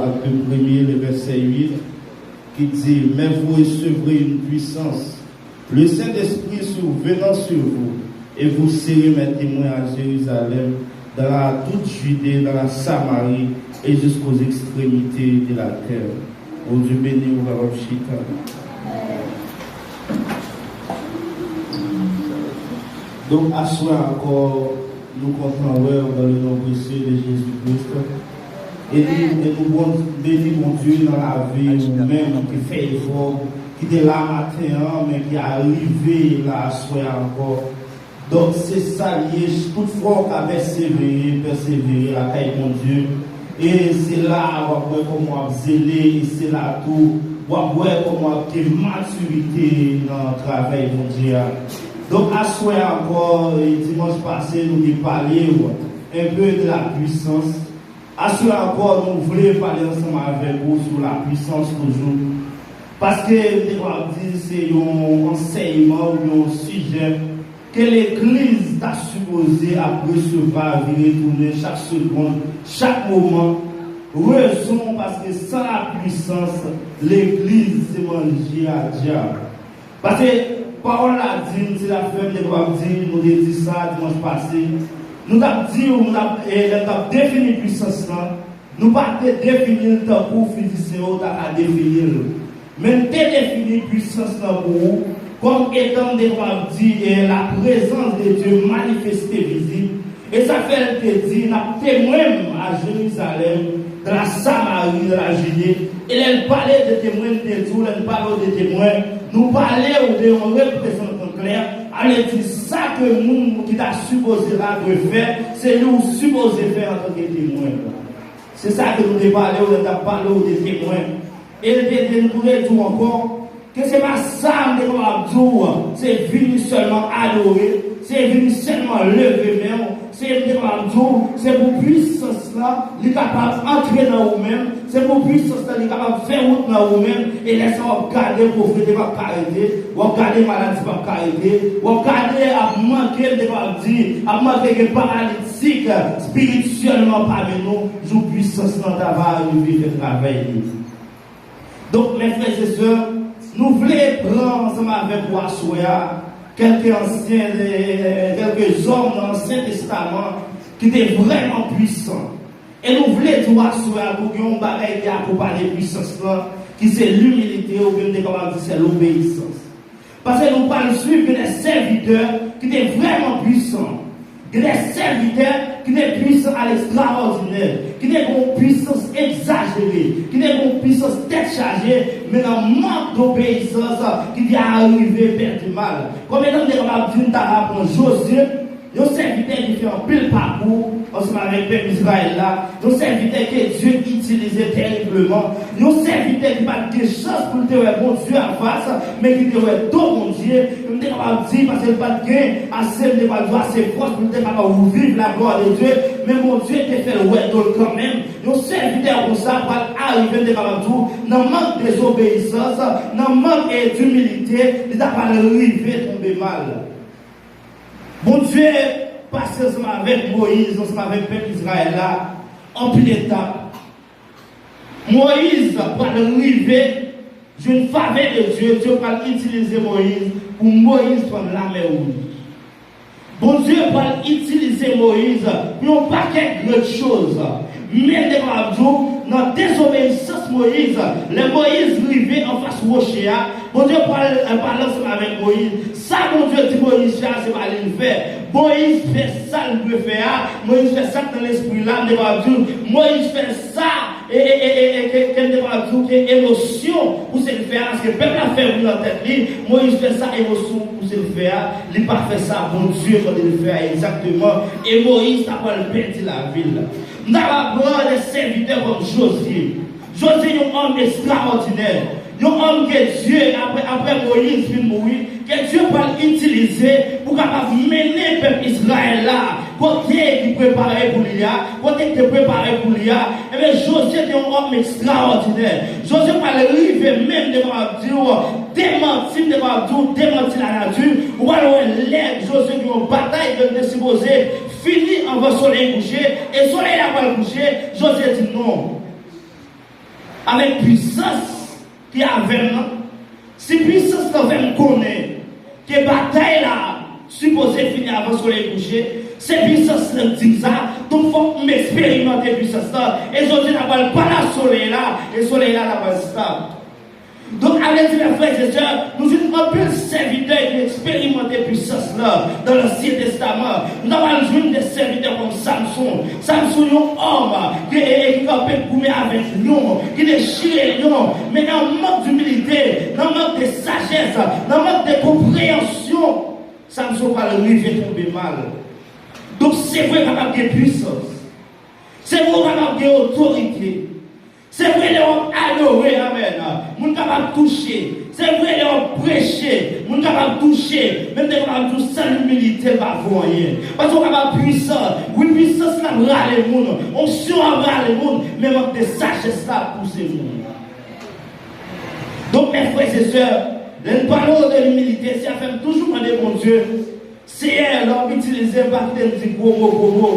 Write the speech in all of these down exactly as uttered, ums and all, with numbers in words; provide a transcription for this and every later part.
Actes deux, premier, le verset huit, qui dit, mais vous recevrez une puissance, le Saint-Esprit sur- venant sur vous, et vous serez mes témoins à Jérusalem, dans la toute Judée, dans la Samarie et jusqu'aux extrémités de la terre. Bondye beni w, kapab chita. Donk, aswè ankò, nou kontan wè w dans le nom précieux de Jésus-Christ. E nou, e nou bon, beni Bondye nan lavi ou menm ki fè efò, ki te la maten an, men ki a rive la aswè a ankò. Donk, se sa l ye, tout fwa w ka pèsevere, pèsevere lakay Bondye. E se la w ap wè kòman w ap zele, e se la tou w ap wè kòman w ap gen matirite nan travay Bondye a. Donk, aswè ankò, e dimanch pase, nou te pale w un peu de la puissance. Aswè ankò, nou vle pale ansanm avèk ou sou la puissance toujou. Paske, m te kapab di, se yon ansèyman oubyen yon sijè ke legliz ta sipoze ap resevwa, vire tounen chak segonn, chak moman. Rezon, paske san la puissance, legliz se manje a dyab. Paske pawòl la di n, se la fè m te kapab di, nou te di sa dimanch pase. Nou t ap di, nou t ap, e, lè n t ap defini pwisans lan, nou pa te defini l tankou fizisyen yo ta ka defini l. Men n te defini pwisans lan pou ou kòm etan, m te kapab di, e, la présence de Dieu manifesté, vizib. E sa fè l te di, n ap temwen m a Jerizalèm, dans la Samarie, dans la Judée. E lè l pale de temwen, m te di w, lè n pale w de temwen, nou pale w de yon reprezantan klè, ale di sa ke moun ki ta sipoze la dwe fè, se li w sipoze fè antanke temwen. Se sa ke nou te pale w lè n t ap pale w de temwen. E l te di, nou te di w ankò, ke se pa sa m te kapab di w, se vini sèlman adore, se vini sèlman leve men w, se m te kapab di w, se pou pwisans lan, li kapab antre nan ou menm, se pou pwisans lan, li kapab fè wout nan ou menm, e lè sa w ap gade pwofete p ap ka rete, w ap gade maladi p ap ka rete, w ap gade ap manke, m te kapab di, ap manke gen paralitik espirityèlman pami nou, jou pwisans lan ta va rive fè travay li. Donk, mes frères et sœurs, nou vle pran ansanm avèk ou aswè a kèlke ansyen, kèlke zòm nan Ansyen Testaman ki te vrèman pwisan. E nou vle di w aswè a tou gen yon bagay ki akonpaye pwisans lan, ki se limilite, oubyen m te kapab di se lobeyisans. Paske nou pral swiv gen de sèvitè ki te vrèman pwisan. Gen de sèvitè ki te pwisan a lekstraòdinè, ki te gen yon pwisans egzajere, ki te gen yon pwisans tèt chaje, men nan mank dobeyisans, ki te arive pèdi mal. Kòm etan m te kapab di, m ta ka pran Jozye, yon sèvitè ki fè anpil pakou ansanm avèk pèp Izrayèl la, yon sèvitè ke Dye itilize teribleman, yon sèvitè ki pa t gen chans pou l te wè Bondye anfas, men ki te wè do Bondye. M te kapab di, paske l pa t gen ase, m te kapab di ase fòs pou l te kapab viv la gloire de Dieu, men Bondye te fè l wè do l kanmenm. Yon sèvitè konsa pral arive, m te kapab di w, nan mank dezobeyisans, nan mank, e, dimilite, li ta pral rive tonbe mal. Bondye pase ansanm avèk Moyiz, ansanm avèk pèp Izrayèl la, anpil etap. Moyiz pral rive jwenn favè de Dye, Dye pral itilize Moyiz pou Moyiz fann Lamè Wouj. Bondye pral itilize Moyiz pou yon pakèt grenn choz. Men m te kapab di w, nan dezobeyisans Moyiz, lè Moyiz rive anfas woche a, Bondye pral, eh, pale ansanm avèk Moyiz. Sa Bondye di Moyiz fè a, se pa li l fè. Moyiz fè sa l dwe fè a. Moyiz fè sa k nan lespri l la. M te kapab di w, Moyiz fè sa, e, e, e, e, e, ke, ke m te kapab di w ke emosyon pouse l fè a, paske pèp la fè bri nan tèt li. Moyiz fè sa emosyon pouse l fè a. Li pa fè sa Bondye mande l fè a egzakteman. E Moyiz ta pral pèdi lavi l. M ta pral pran de sèvitè kòm Jozye. Jozye yon òm ekstraòdinè, yon òm ke Dye, apre, apre Moyiz fin mouri, ke Dye pral itilize pou kapab mennen pèp Izrayèl la kote ki prepare pou li a, kote ki te prepare pou li a. Ebyen, Jozye te yon òm ekstraòdinè. Jozye pral rive menm, m te kapab di w, demanti, m te kapab di w, demanti lanati. Ou pral wè lè Jozye gen yon batay ke l te sipoze fini anvan solèy kouche, e solèy la pral kouche, Jozye di non. Avèk pwisans ki avè m nan, si pwisans lan fè m konnen ke batay la sipoze fini avan solèy kouche, se pwisans lan k di m sa, donk fòk m eksperimante pwisans lan, e jodi n ap pral pale a solèy la, e solèy la ta pral stab. Donk, ale di, mè frè e sè, nou jwenn anpil sèvitè ki eksperimante pwisans lan nan Ansyen Testaman. Nou ta pral jwenn de sèvitè kòm Samson. Samson, yon òm ki, e, e, ki kanpe goumen avèk lyon, ki dechire lyon. Men nan mank dimilite, nan mank de sajès, nan mank de konpreyansyon, Samson pral rive tonbe mal. Donk, se vre, kapab gen pwisans. Se vre, ou kapab gen otorite. Se vre, lè w ap adore, amèn, moun kapab touche. Se vre, lè w ap preche, moun kapab touche. Men m te kapab di w, san imilite, l pa vo anyen. Paske w kapab pwisan. Wi, pwisans la ap rale moun. Onksyon ap rale moun. Men mank de sajès la ap pouse moun. Donk, mè frè e sè, lè n pale w de imilite, se sa k fè m toujou mande Bondye, Seyè, lè w ap itilize m, pa kite m di gwo mo, gwo mo.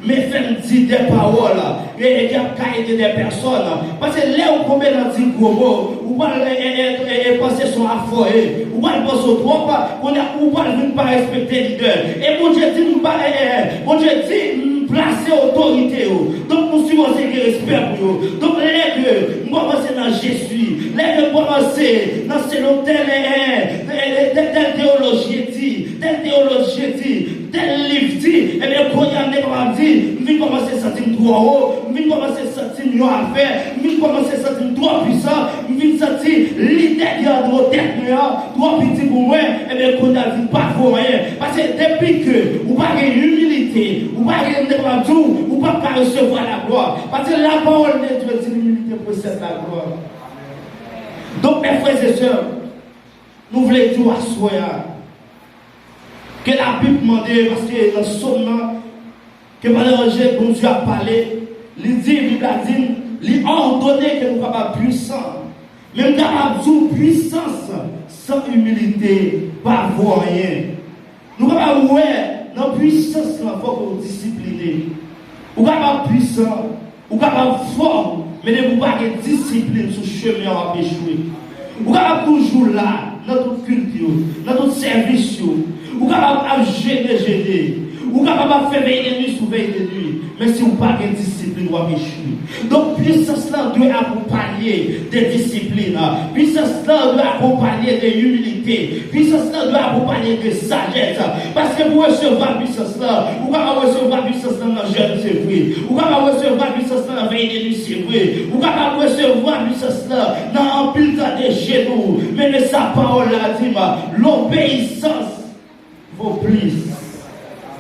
Men fè m di de pawòl, e, e ki ap ka ede de pèsòn. Paske lè w tonbe nan di gwo mo, ou pral, e, e, e, e, e panse se yon afòye. Ou pral panse w twòp, kounye a ou pral vin pa respekte lidè. E Bondye di m pa, e, e, e, Bondye di m plase otorite yo. Donk, nou sipoze gen respè pou yo. Donk, lè ke m kòmanse nan je suis, lè ke m kòmanse nan selon tèl, e, e, e, tèl, tèl teyoloji di, tèl teyoloji di, tèl liv di, ebyen, kounye a, m te kapab di, m vin kòmanse santi m twò wo, m vin kòmanse santi m yon afè, m vin kòmanse santi m twò pwisan, m vin santi lidè ki andewo tèt mwen an twò piti pou mwen, ebyen, kounye a, l vin pa vo anyen. Paske depi ke ou pa gen imilite, ou pa gen, m te kapab di w, ou p ap ka resevwa laglwa. Paske lapawòl de Dye di, l'humilité précède la gloire. Donk, mè frè e sè, nou vle di w aswè a, ke Labib mande, paske nan sòm nan, ke pandan anje Bondye ap pale, li di, Bib la di n, li òdone ke nou kapab pwisan. Men m kapab di w, pwisans san imilite pa vo anyen. Nou kapab wè, nan pwisans lan, fòk ou disipline. Ou kapab pwisan, ou kapab fò, men depi w pa gen disiplin sou chemen an, w ap echwe. Ou kapab toujou la, nan tout kilt yo, nan tout sèvis yo. Ou kapab ap jene, jene. Ou kapab ap fè vèy de nwi sou vèy de nwi. Men si w pa gen disiplin, w ap echwe. Donk, pwisans lan dwe akonpanye de disiplin. Pwisans lan dwe akonpanye de imilite. Pwisans lan dwe akonpanye de sajès. Paske pou resevwa pwisans lan, ou kapab resevwa pwisans lan nan jèn, se vre. Ou kapab resevwa pwisans lan nan vèy de nwi, se vre. Ou kapab resevwa pwisans lan nan anpil tan de jenou. Men, men sa pawòl la di m, lobeyisans vo plis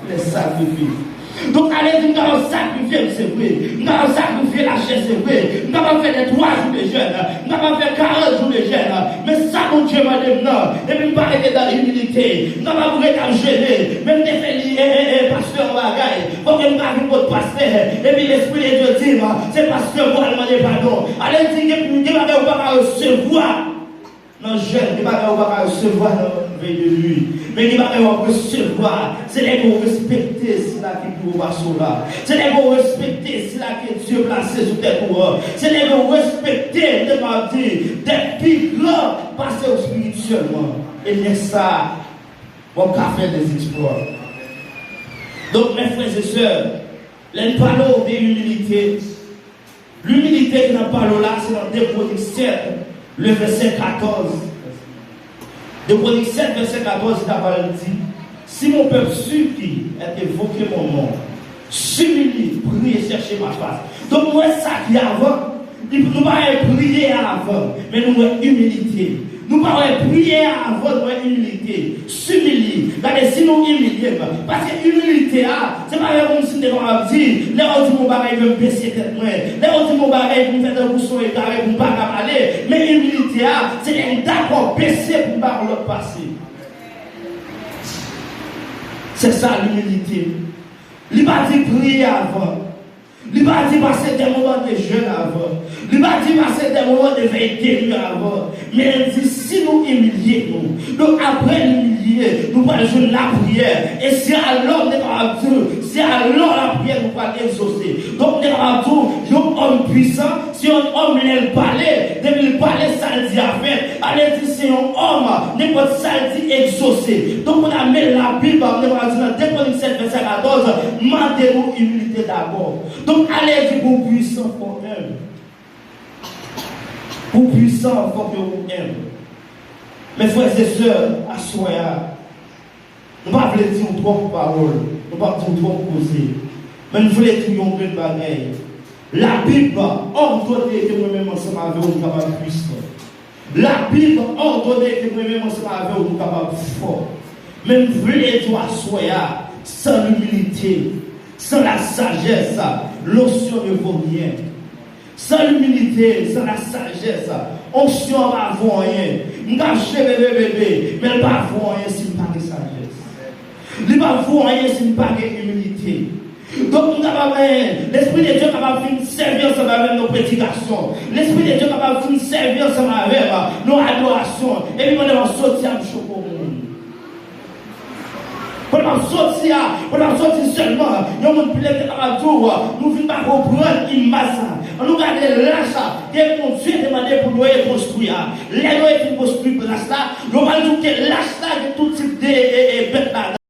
lè sakrifis. Donk, ale di, m kapab sakrifye m, se vre. M kapab sakrifye lachè, se vre. M kapab fè de twa jou de jèn. M kapab fè karant jou de jèn. Men sa Bondye mande m nan, depi m pa rete dan imilite, m kapab rete ap jene. Men m te fè li, e, e, e, pastè yon bagay. Fòk m ka vin kot pastè. Epi Lespri de Dye di m, se pastè pou al mande padon. Ale di, gen, gen bagay ou pa ka resevwa. Nan jèn, gen bagay ou pa ka resevwa nan vèy de nwi. Men gen bagay w ap resevwa, se lè ke w respekte sila ki pi wo pase w la. Se lè ke w respekte sila ke Dye plase sou tèt ou an. Se lè ke w respekte, m te ka di, tèt pi gran pase w espirityèlman. E lè sa a, w ap ka fè dèzèksplwa. Donk, mè frè e sè, lè n pale w de imilite, Imilite ki nan pale w la, se nan de Kwonik sèt, le vèsè katòz. De Kwonik sèt, vèsè katòz, li ta pral di, Si mon peuple sûr qui est évoqué mon nom, s'humilie, prie, cherche ma face. Donk, nou wè sa ki avan, nou pa wè priye a avan, men nou wè imilite. Nou pa wè priyè a avan, nou wè imilite. S'humilie. Gade, si nou imilye n. Paske imilite a, se pa lè kòmsi m te kapab di, lè yo di m yon bagay, pou m bese tèt mwen. Lè yo di m yon bagay, pou m fè tankou se yon egare, pou m pa ka pale. Men imilite a, se lè m dakò bese pou m ba yon lòt pase. Se sa, imilite. Li pa di priye avan. Li pa di pase de moman de jèn avan. Li pa di pase de moman de vèy de nwi avan. Men li di, si nou imilye nou. Donk, apre n imilye, nou pral jwenn lapriyè. E se alò, m te kapab di w, se alò lapriyè nou pral egzose. Donk, m te kapab di w, yon òm pwisan, Se yon òm, lè l pale, depi l pale, sa l di a fèt. Ale di se yon òm, nenpòt sa l di egzose. Donk, kounye a, men Labib, mwen ka di nan de Korin sèt, vèsè katòz, mande nou imilite dabò. Donk, ale di pou w pwisan, fò w enb. Pou w pwisan, fòk ou enb. Men frè e sè, aswè a, nou pa vle di w twòp pawòl, nou p ap di w twòp koze, men nou vle di w yon grenn bagay. Labib òdone ke mwen menm ansanm avè w nou kapab pwisan. Labib òdone ke mwen menm ansanm avè w nou kapab fò. Men m vle di w aswè a, san limilite, san la sajès, l'onction ne vaut rien. San limilite, san la sajès, onksyon an pa vo anyen. M ka jere bebe, men l pa vo anyen si m pa gen sajès. Li pa vo anyen si m pa gen imilite. Donk, m kapab, eh, Lespri de Dye kapab vin sèvi ansanm avè m nan predikasyon. Lespri de Dye kapab vin sèvi ansanm avè m nan adorasyon. Epi pandan m ap soti a, m choke yon moun. Pandan m ap soti a, pandan m ap soti sèlman, yon moun pile te kapab di w, nou vin pa konprann imaj sa. Ann nou gade lach sa, ke Bondye te mande pou Noye konstwi a. Lè Noye fin konstwi lach la, yo pral di w ke lach la gen tout tip de, e, e, bèt la.